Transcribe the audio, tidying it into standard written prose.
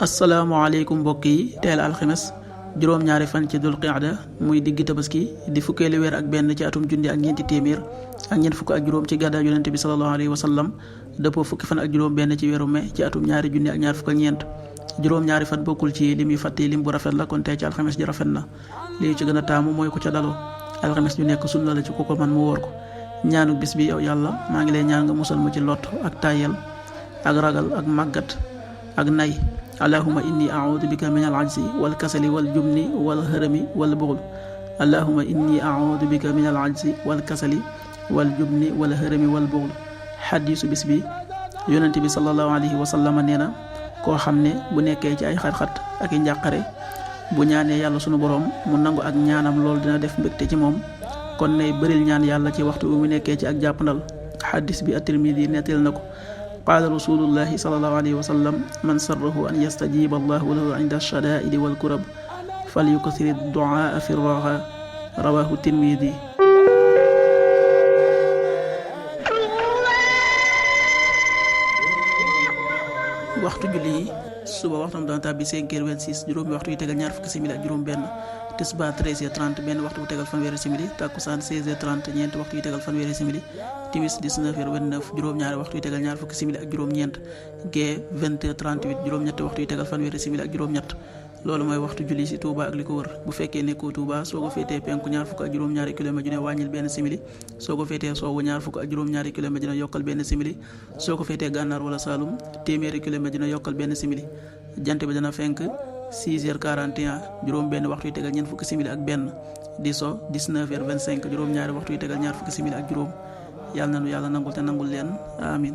asalaamaaleykum mbokk yi teel alxames juróom-ñaari fan ci dul qiada muy digg tabaski di fukkeeli weer ak benn ci atum junni ak ñeenti téeméer ak ñeent fukk ak juróom ci gàddaay yonente bi sallallahu alayhi wa sallam dëppoo fukki fan ak juróom benn ci weeru mai ci atum ñaari junni ak ñaar fukk ak ñeent juróom-ñaari fan bokkul ci lim yu fàtte lim bu rafet la kon tey ci alxames ji rafet na li ci gën a taamu mooy ku ca daloo alxames ju nekk sunna la ci ku ko man mu wóor ko ñaanu bis bi yow yàlla maa ngi lay ñaan nga musal ma ci lott ak tàyyel ak ragal ak màggat ak nay allahuma inni audu bika min al ajzi wal kasali wal jubni wal hërami wal buxl allahuma inni audu bika min al ajzi wal kasali wal jubni wal hërami wal buxl xadiisu bis bi yonente bi sallallahu alayhi wa sallam nee na koo xam ne bu nekkee ci ay xat-xat ak i njàqare bu ñaanee yàlla sunu borom mu nangu ak ñaanam loolu dina def mbégte ci moom kon nay bëril ñaan yàlla ci waxtu bu mu nekkee ci ak jàppandal xadis bi at-Tirmidi nettali na ko qaala rasulullahi sallallahu alayhi wa sallam man sarrahu an yastajiba allahu lahu inda shadaa'idi wal kurab falyukthir ad-du'aa fi raxa rawahu Tirmidi. waxtu julli yi suba waxtam dana tàbbi 5h26 juróomi waxtu yu tegal ñaar fukki simili ak juróom benn tisbaar 13h30 benn waxtu bu tegal fanweeri simili takkusaan 16h30 ñeenti waxtu yu tegal fanweeri simili timis 19h29 juróom-ñaari waxtu yu tegal ñaar fukki simili ak juróom-ñeent gee 20h38 juróom-ñetti waxtu yu tegal fanweeri simili ak juróom-ñett loolu mooy waxtu julli ci Touba ak li ko wër bu fekkee nekkoo Touba soo ko féetee penku ñaar fukk ak juróom-ñaari kilomètre ju ne wàññil benn simili soo ko féetee sowwu ñaar fukk ak juróom-ñaari kilomètre ju ne yokkal benn simili soo ko féetee gànnaar wala Saalum téeméeri kilomètre ju ne yokkal benn simili jant bi dana fenk 6h41 juróom benn waxtu yu tegal ñeent fukki simili ak benn di so 19h25 juróom-ñaari waxtu yu tegal ñaar fukki simili ak juróom yàlla na nu yàlla nangul te nangul leen amin